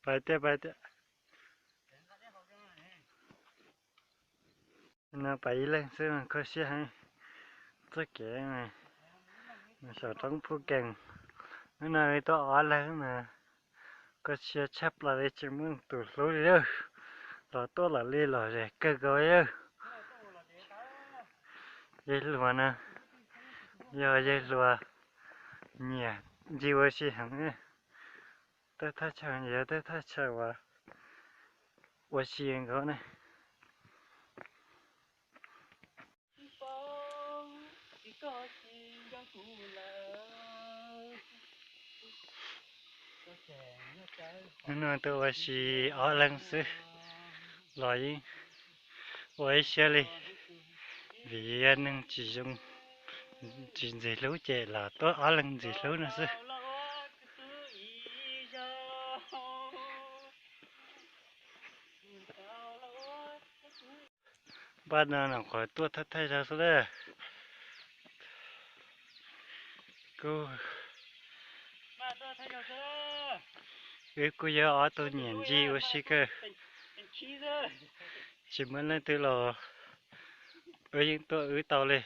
Pais tiag, pais tiag. No pais ib leeg xwb mas kho siab heev. Txoj kev saum roob Phuj Kees, hnub no tuaj ob leeg mas kho siab tshaj plaws li, tsis muaj tus hlub li lawm. Los tuaj lawm li los zem kawg nkaus li. Yawg hluas no yog yawg hluas nyiam ncig ua si heev. Tej thaj chaw yog tej thaj chaw uas ua si nkaus ne. Hnub no tuaj ua si ob leeg xwb los yeej ua ib siab li, vim yog neeg tsis zoo, tsis ntxim hlub ces los tuaj ob leeg ntxim hlub no xwb. Npaj no nyuam qhuav tuaj thawj thawj zaug xwb lawm. Kuv, wb kuj yog ob tug nyiam ncig ua si kawg. Tsis muaj leej twg los wb yeej tuaj wb tau li.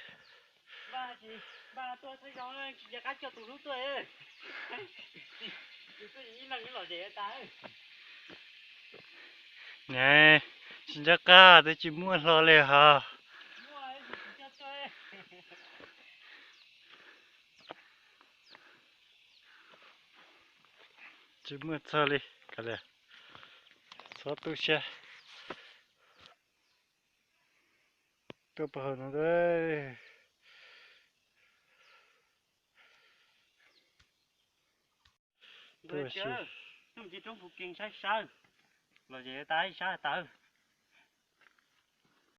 Niam, tsis nco qab twb tsis muaj hlo li hos. Tsis muaj txog li, txhob tu siab. Tuaj pab hauv no, tuaj ua si. Tus ncig roob Phuj Kees saib sawv, los ces tas sab tawv.